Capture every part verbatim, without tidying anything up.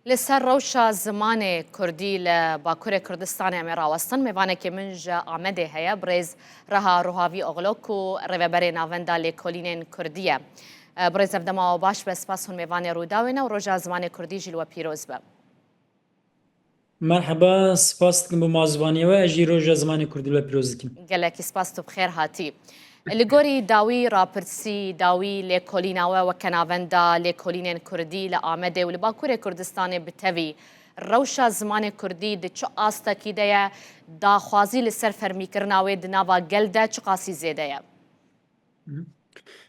Li ser rewşa zimanê kurdî li Bakurê Kurdistanê em ê rawestin. Mêvanekî min ji Amedê heye, birêz Reha Ruhavî Oxlo ku rêveberê Navenda Lêkolînên Kurdî ye. Birêz, ev dema we baş be, spas hûn mêvanê Rûdawê ne û roja zimanê kurdî jî li we pîroz be. Merheba, spas dikim bo mazbaniyê we, ez jî roja zimanê kurdî li we pîroz dikim. Gelekî spas, tu bi xêr hatî. Li gorî dawî rapirsî, dawî lêkolîna we weke navenda lêkolînên kurdî li Amedê û li Bakurê Kurdistanê bi tevî, rewşa zimanê kurdî di çi astekî de ye, daxwazî li ser fermîkirina wê di nava gel de çiqasî zêde ye?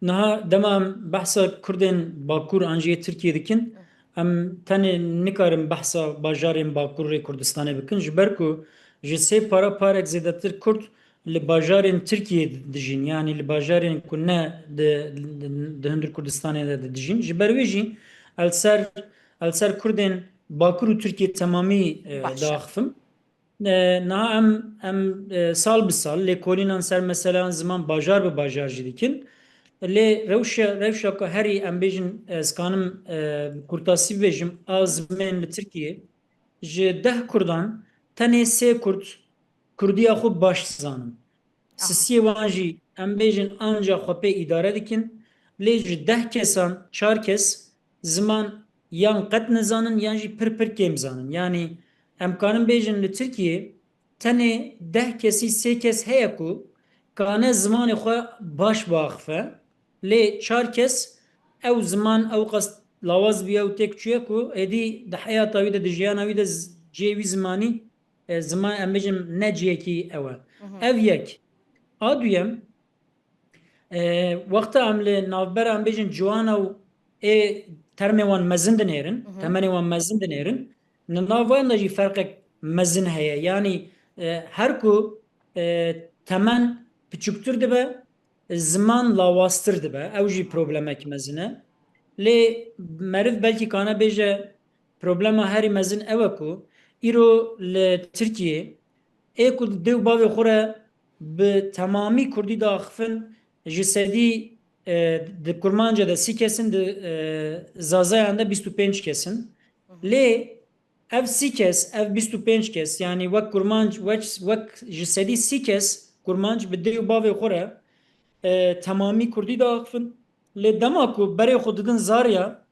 Niha dema em behsa Kurdên Bakur an jî yê Tirkiyê dikin, em tenê nikarin behsa bajarên Bakurê Kurdistanê bikin, ji ber ku ji sê para parek zêdetir Kurd li bajarên Tirkiyê dijîn, yanî li bajarên ku ne di, di, di hundir Kurdistanê de dijîn. Ji ber wê jî el ser, el ser Kurdên Bakur û Tirkiyê temamî, e, Baş e. diaxifim. E, niha em, em, e, sal bi sal lêkolînan ser meseleyan ziman bajar bi bajar jî dikin. Lê rewşa, rewşa ku herî em bêjin, e, ez kanim, e, bi kurtasî bibêjim, a zimên li Tirkiyê ji deh Kurdan tenê sê Kurd Kurdiya xwe baş dizanin. Aha. Sisiyê wan jî em bêjin anca xwe pê îdare dikin. Lê ji deh kesan çar kes ziman yan qet nizanin yan jî pir pir kêm zanin. Yanî em karin bêjin li Tirkiyê tenê deh kesî sê kes heye ku kane zimanê xwe baş biaxife. Lê çar kes ew ziman ew qas lawaz bûye û têk çûye ku êdî di heyata wî de, di jiyana wî de z-, cihê wî zimanî, e, ziman, em bêjin ne cihekî ew e. Mhm. Ev yek. A duyem, e, wexta em li navbera, em bêjin, ciwana û ê termê wan mezin dinêrin, Mhm. temenê wan mezin dinêrin, li nav wan de jî ferqek mezin heye. Yanî, e, her ku, e, temen piçûktir dibe, ziman lawaztir dibe. Ew jî problemek mezin e. Lê meriv belkî kane bêje, problema herî mezin ew e ku îro li Tirkiyê ê ku dê û bavê xwe re bi temamî kurdî diaxifin, ji sedî, e, di kurmanca de sî kes in, di, e, zazayan de bîst û pênc kes in. Lê ev sî kes, ev bîst û pênc kes, yanî wek kurmanc, wek, wek ji sedî sî kes kurmanc bi dê û bavê xwe re, e, temamî kurdî diaxifin. Lê dema ku berê xwe didin zarya,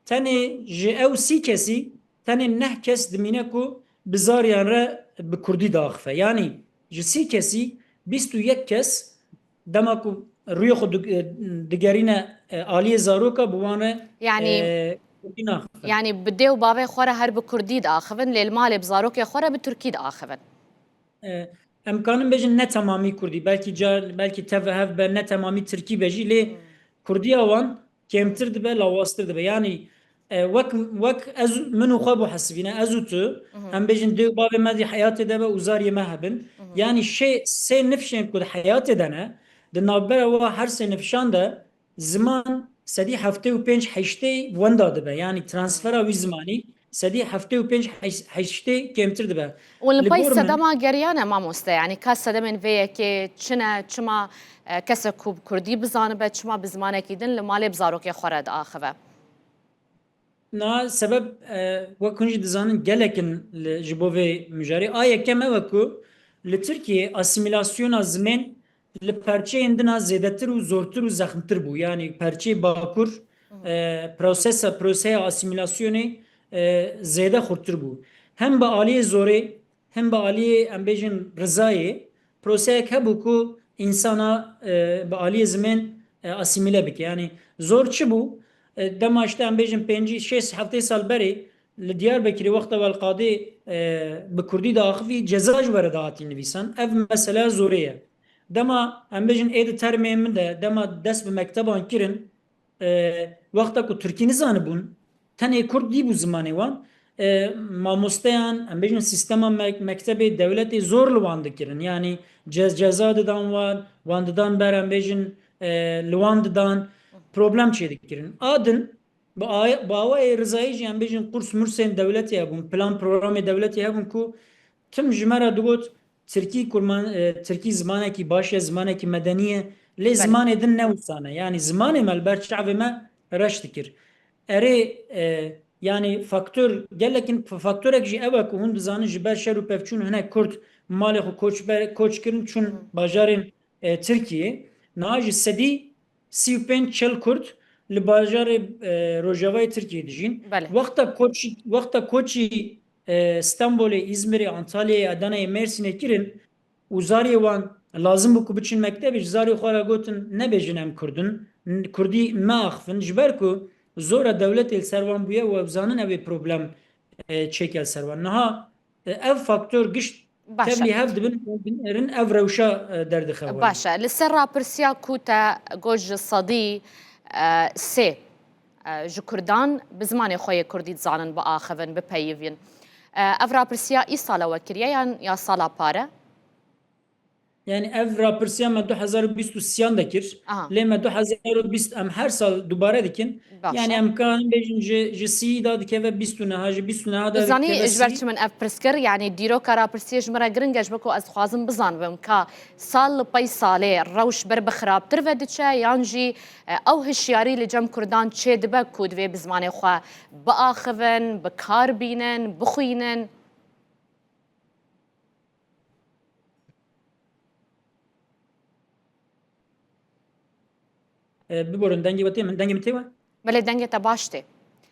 tenê ji ew sî kesî tenê neh kes dimîne ku bi zariyan re bi kurdî diaxife. Yanî ji sî kesî bîst û yek kes dema ku rûyê xwe dig-, digerîne, e, aliyê zaroka, bi wan re, Yanî, e, kurdî naxife. Yanî bi dê û bavê xwe re her bi kurdî diaxivin, lê li malê bi zarokê xwe re bi tirkî diaxivin. E, em kanin bêjin ne temamî kurdî, belkî ca, belkî tev hev be ne temamî tirkî be jî, lê Hmm. kurdiya wan kêmtir dibe, lawaztir dibe. Yanî, e, wek, wek ez, min û xwe bo hesibîne, ez û tu, Mhm. em bêjin dê û bavê me di heyatê de be û zariyê me hebin. Mhm. Yanî şê, sê nifşên ku di heyatê de ne, di navbera wa her sê nifşan de ziman sedî heftê û pênc heştê wenda dibe. Yanî transfera wî zimanî sedî heftê û pênc heş-, heştê kêmtir dibe. Û li Li pey gor min sedema geriyan e mamoste, yanî ka sedemên vê yekê çi ne, çima, e, kesek ku bi kurdî bizanibe, çima bi zimanekî din li malê bi zarokê xwe re diaxive? Na sebeb, e, wek hûn jî dizanin, gelek in li, ji bo vê mijarê. A yekem ew e ku li Tirkiyê asîmîlasyona zimên li perçeyên din a zêdetir û zortir û zexmtir bû. Yanî perçeyê Bakur, Mhm. e, prosesa, proseya asîmîlasyonê, e, zêde xurtir bû. Hem bi aliyê zorê, hem bi aliyê, em bêjin, rizayê, proseyek hebû ku însana, e, bi aliyê zimên, e, asîmîle bike. Yanî zor çi bû? E, dema işte, em bêjin, pêncî, şêst, heftê sal berê li Diyarbekirê wexta Welqadê, e, bi kurdî diaxivî, ceza ji we re dihatî nivîsan. Ev meseleya zorê ye. Dema, em bêjin, ê di termê min de, dema dest bi mekteban kirin, e, wexta ku tirkî nizanibûn, tenê kurdî bû zimanê wan. E, mamosteyan, em bêjin, sîstema me-, mektebê dewletê zor li wan dikirin. Yanî ce-, ceza didan wan, wan didan ber, em bêjin, e, li wan didan, problem çêdikirin. A din, bi a-, bi awayê rizayî jî, em bêjin, qurs mursên dewletê hebûn, plan programê dewletê hebûn ku tim ji me re digot, Tirkî kurman-, e, Tirkî zimanekî baş e, zimanekî medenî ye. Lê Belê. zimanê din ne wisa ne. Yanî zimanê me li ber çavê me reş dikir. Erê, e, Yani faktor, gelekin f-, faktorek jî ew e ku hûn dizanin ji ber şer û pevçûn hinek Kurd malê xwe koç ber-, koç kirin çûn Hı hı. bajarên, e, Tirkiyê. Niha jî sedî sî û pênc çil Kurd li bajarê, e, rojavayê Tirkiyê dijîn. Belê. Wexta koç-, wexta koçî, e, Stenbolê, Îzmirê, Antalyayê, Adanayê, Mêrsînê kirin û zariyê wan lazim bû ku biçin mektebê, ji zariyê xwe re gotin, "Nebêjin em Kurd in, Kurdî me axifin." Ji ber ku zora dewletê li ser wan bûye û ew zanin ew ê problem, e, çêke li ser wan. Niha, e, ev faktor gişt Baş e. tevlî hev dibin û binêrin ev rewşa, e, derdixewin. Baş e. Li ser rapirsiya ku te got ji sedî, e, sê, e, ji Kurdan bi zimanê xwe yê Kurdî dizanin, biaxivin, bipeyivîn. E, ev rapirsiya îsala we kiriye yan ya sala pare? Yani ev rapirsiya me du hezar û bîst û sêyan de kir. Aha. Lê me du hezar û bîst em her sal dubare dikin. Baş Yani e. em karin bêjin ji, ji sî da dikeve bîst û neha, ji bîst û neha da Dizanî dikeve ji ber sî. çi min ev pirs kir? Yani dîroka rapirsiyê ji min re giring e, ji ber ku ez dixwazim bizanibim ka sal li pey salê rewş ber bi xirabtir ve diçe yan jî, e, ew hişyarî li cem Kurdan çê dibe ku divê bi zimanê xwe biaxivin, bi kar bînin, bixwînin? E, biborin, dengê we tê min, dengê min tê we? Belê, dengê te baş tê.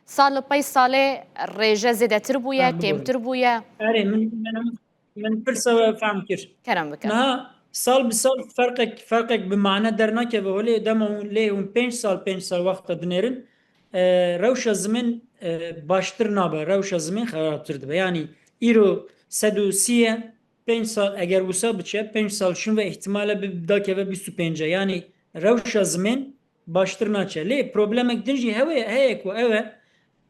Sal li pey salê rêje zêdetir bûye, Ha, biborin. kêmtir bûye? Erê, min, min, min pirsa we fehm kir. Kerem bike. Niha sal bi sal ferqek, ferqek bi mane dernakeve holê, dema hûn lê hûn pênc sal, pênc sal wexta dinêrin, e, rewşa zimên, e, baştir nabe, rewşa zimên xerabtir dibe. Yani îro sed û sî ye, pênc sal eger wisa biçe, pênc sal şûn ve îhtimale bi dakeve bîst û pênc e. Yani rewşa zimên baştir naçe. Lê problemek din jî hewe, heye ku ew e,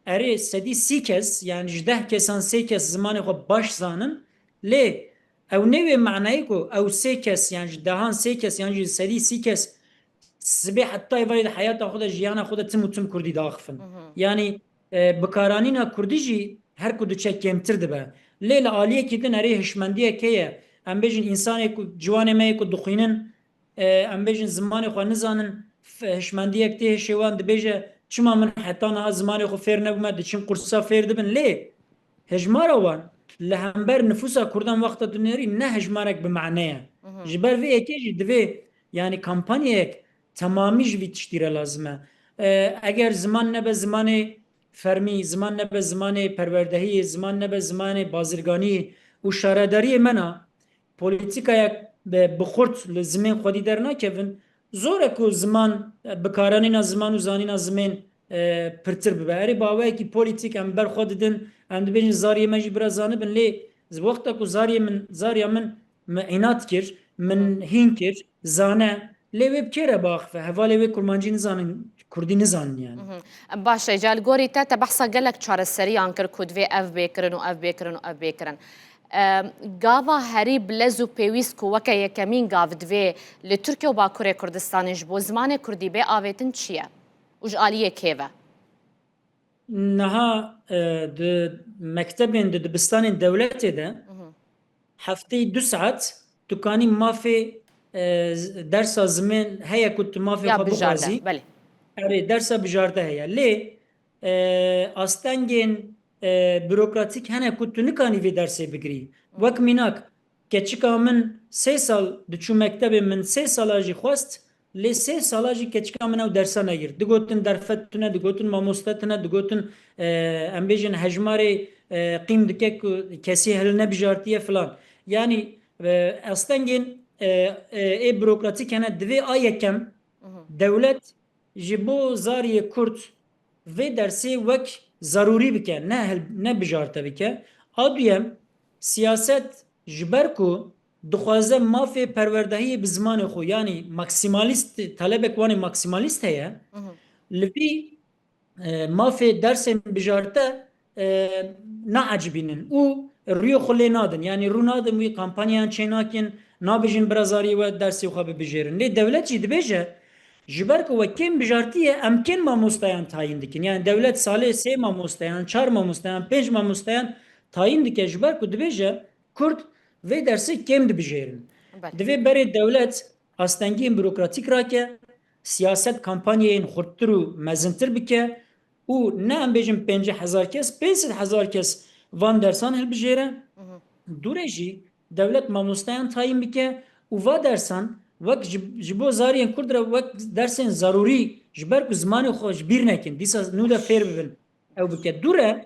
erê sedî sî kes, yani ji deh kesan sê kes zimanê xwe baş zanin, lê ew nê wê manayê ku ew sê kes, yani ji dehan sê kes, yani ji sedî sî kes sibê heta êvarê di heyata xwe de, jiyana xwe de tim û tim Kurdî diaxifin. Hı hı. Yani, e, bikaranîna Kurdî jî her ku diçe kêmtir dibe. Lê li aliyekî din erê hişmendiyek heye. Em bêjin însanê ku, ciwanê me yê ku dixwînin, e, em bêjin zimanê xwe nizanin, f-, hişmendiyek tê hişê wan dibêje, "Çima min heta niha zimanê xwe fêr nebûme, diçin qursa fêr dibin." Lê hejmara wan li hember nifûsa Kurdan wexta tu nêrî ne hejmarek bi mane ye. Mhm. Ji ber vê yekê jî divê, yani, kampanyayek temamî ji vî tiştî re lazim e. E, eger ziman nebe zimanê fermî, ziman nebe zimanê perwerdehiyê, ziman nebe zimanê bazirganiyê û şaredariyê me na, polîtîkayek bi, bi xurt li zimên xwedî dernakevin, zor e ku ziman, e, bikaranîna ziman û zanîna zimên, e, pirtir bibe. Erê, bi awayekî polîtîk em ber xwe didin, em dibêjin zariyê me jî bira zanibin, lê wexta ku zariyê min, zariya min, min înat kir, min Hı. hîn kir, zane, lê wê bi kê re biaxife? Hevalê wê kurmancî nizanin, kurdî nizanin yani. Mhm. Baş e, ca li gorî te, te behsa gelek çareseriyan kir ku divê ev bê kirin û ev bê kirin û ev bê kirin. Em, gava herî bi lez û pêwîst ku weke yekemîn gav divê li Tirkiye û Bakurê Kurdistanê ji bo zimanê kurdî bê avêtin çi ye? Û ji aliyê kê ve? Niha, e, di mektebên, di dibistanên dewletê de Mhm. hefteyê du saet tu kanî mafê, e, z-, dersa zimên heye ku tu mafê Ya xwe bijarte, bixwazî. belê. Erê, dersa bijarte heye. Lê, e, astengên, e, bürokratîk hene ku tu nikanî vê dersê bigirî. Hı. Wek mînak, keçika min sê sal diçû mektebê, min sê sala jî xwest, lê sê sala jî keçika min ew dersa negir. Digotin derfet tune, digotin mamoste tune, digotin, e, em bêjin hejmarê, e, qîm dike ku kesî hil nebijarte filan. Yani, e, astengên, e, e, ê bürokratîk hene, divê a yekem Mhm. dewlet ji bo zariyê Kurd vê dersê wek zarûrî bike, ne hil-, ne bijarte bike. A duyem, siyaset ji ber ku dixwaze mafê perwerdehiyê bi zimanê xwe, yanî maksimalîst, talebek wan ê maksimalîst heye, Mhm. li vî, e, mafê dersên bijarte, e, naecibînin û rûyê xwe lê nadin. Yanî rû nadin wî, kampanyayan çê nakin, nabêjin bira zariyê we dersê xwe bibijêrin. Lê dewlet jî dibêje, ji ber ku we kêm bijartiye, em kêm mamosteyan tayîn dikin. Yani dewlet salê sê mamosteyan, çar mamosteyan, pênc mamosteyan tayîn dike, ji ber ku dibêje Kurd vê dersê kêm dibijêrin. Belê. Divê berê dewlet astengiyên bürokratîk rake, siyaset kampanyayên xurttir û mezintir bike, û ne em bêjin pêncî hezar kes, pênc sed hezar kes van dersan hilbijêre. Dûre jî dewlet mamosteyan tayîn bike û va dersan wek ji, ji bo zariyên Kurd re wek dersên zarûrî, ji ber ku zimanê xwe ji bîr nekin, dîsa nû de fêr bibin, ew bike. Dûre,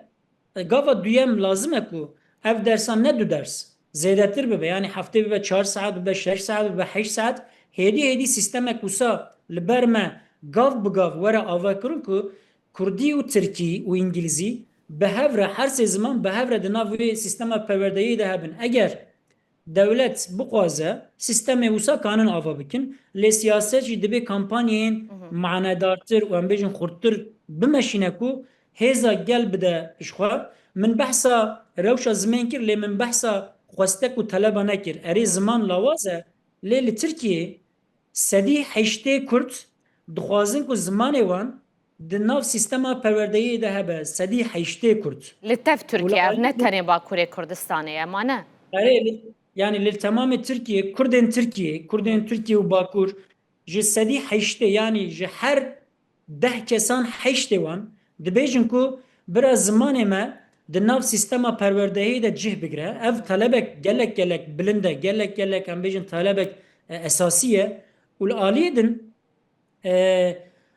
e, gava duyem lazim e ku ev dersan ne du ders, zêdetir bibe, yanî heftê bibe çar saet, bibe şeş saet, bibe heşt saet, hêdî hêdî sîstemek wisa li ber me gav bi gav were avakirin ku Kurdî û Tirkî û Îngilîzî bi hev re, her sê ziman bi hev re di nav wê sîstema perwerdeyê de hebin. Eger dewlet bixwaze, sîstemê wisa kanin ava bikin, lê siyaset jî dibê kampanyayên manedartir û em bêjin xurttir bimeşîne ku hêza gel bide ji xwe. Min behsa rewşa zimên kir, lê min behsa xwestek û teleba nekir. Erê, ziman lawaz e, lê li Tirkiyê sedî heştê Kurd dixwazin ku zimanê wan di nav sîstema perwerdeyê de hebe, sedî heştê Kurd. Li tev Tirkiye, ev ne tenê Bakurê Kurdistanê ye, ma ne? Erê, li, yanî li temamê Tirkiye, Kurdên Tirkiye, Kurdên Tirkiye û Bakur, ji sedî heştê, yanî ji her deh kesan heştê wan dibêjin ku bira zimanê me di nav sîstema perwerdehiyê de cih bigire. Ev talebek gelek gelek bilind e, gelek gelek em bêjin talebek, e, esasî ye. Û li aliyê din, e,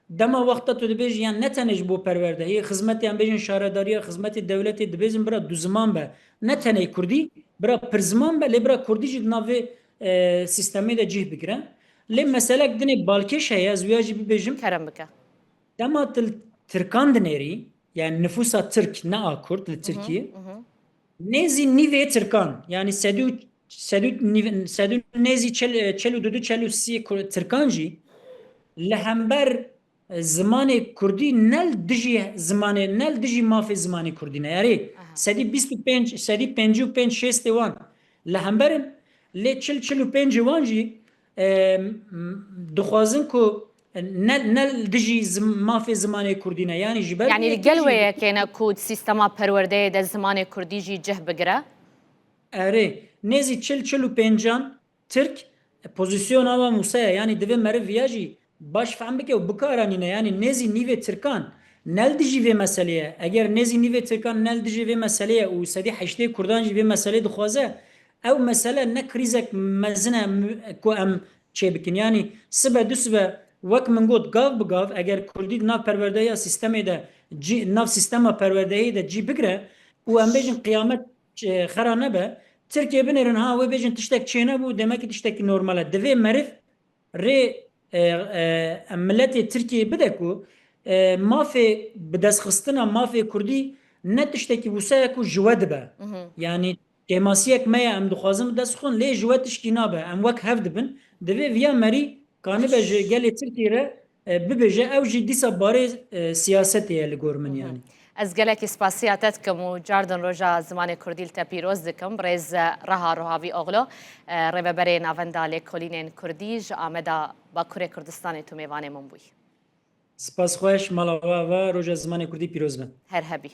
dema wexta tu dibêjî, yan ne tenê ji bo perwerdehiyê, xizmetê em bêjin şaredariya, xizmetê dewletê dibêjin bira du ziman be. Ne tenê kurdî, bira pir ziman be, lê bira kurdî jî di nav vê, e, sîstemê de cih bigire. Lê meselek dinê balkêş heye, ez wiya jî bibêjim. Kerem bike. Dema tu li tirkan dinêrî, yani nüfusa tirk, ne a kurd li Tirkiye, nêzî nîvê tirkan, yani sedû, sedû nîv-, sedû nêzî çel, çel û dudu, çel û sî kur-, tirkan jî li hember, e, zimanê kurdî ne li dijî zimanê, ne li dijî mafê zimanê kurdî ne. Erê, sedî bîst û pênc, sedî pêncî û pênc şêstê wan li hember in, lê çil, çil û pêncê wan jî, e, m-, dixwazin ku ne, ne li dijî zim-, mafê zimanê kurdî ne. Yanî ji ber Yanî vê li gel yekê wê jî yekê ne ku di sîstema perwerdeyê de zimanê kurdî jî cih bigire? Erê, nêzî çil, çil û pêncan Tirk, e, pozîsyona wan wisa ye. Yanî divê meriv viya jî baş fehm bike û bikaranîne. Yanî nêzî nîvê tirkan ne li dijî vê meselê ye. Eger nêzî nîvê tirkan ne li dijî vê meselê ye û sedî heştê kurdan jî vê meselê dixwaze, ew mesele ne krîzek mezin e m-, ku em çê bikin. Yanî sibe du sibe, wek min got, gav bi gav, eger kurdî di nav perwerdehiya sîstemê de cî, nav sîstema perwerdehiyê de cî bigire û em bêjin qiyamet, e, xera nebe, Tirkiye binêrin, ha, wê bêjin tiştek çênebû, demekî tiştekî normal e. Divê meriv rê, e, e, em miletê Tirkiyeyê bide ku, e, mafê bidestxistina mafê kurdî ne tiştekî wisa ye ku ji we dibe. Yanî kêmasiyek me ye, em dixwazin bi dest xwe, lê ji we tişkî nabe. Em wek hev dibin. Divê viya merî kanibe ji gelê Tirkiyê re, e, bibêje, ew jî dîsa barê, e, siyasetê ye li gor min yanî. Ez gelekî spasiya te dikim û cardin roja zimanê kurdî li te pîroz dikim. Birêz Reha Rohavî Oxlo, e, rêveberê Navenda Lêkolînên Kurdî ji Ameda Bakurê Kurdistanê tu mêvanê min bûyî. Spas xweş, mala we ava, roja zimanê kurdî pîroz be. Her hebî.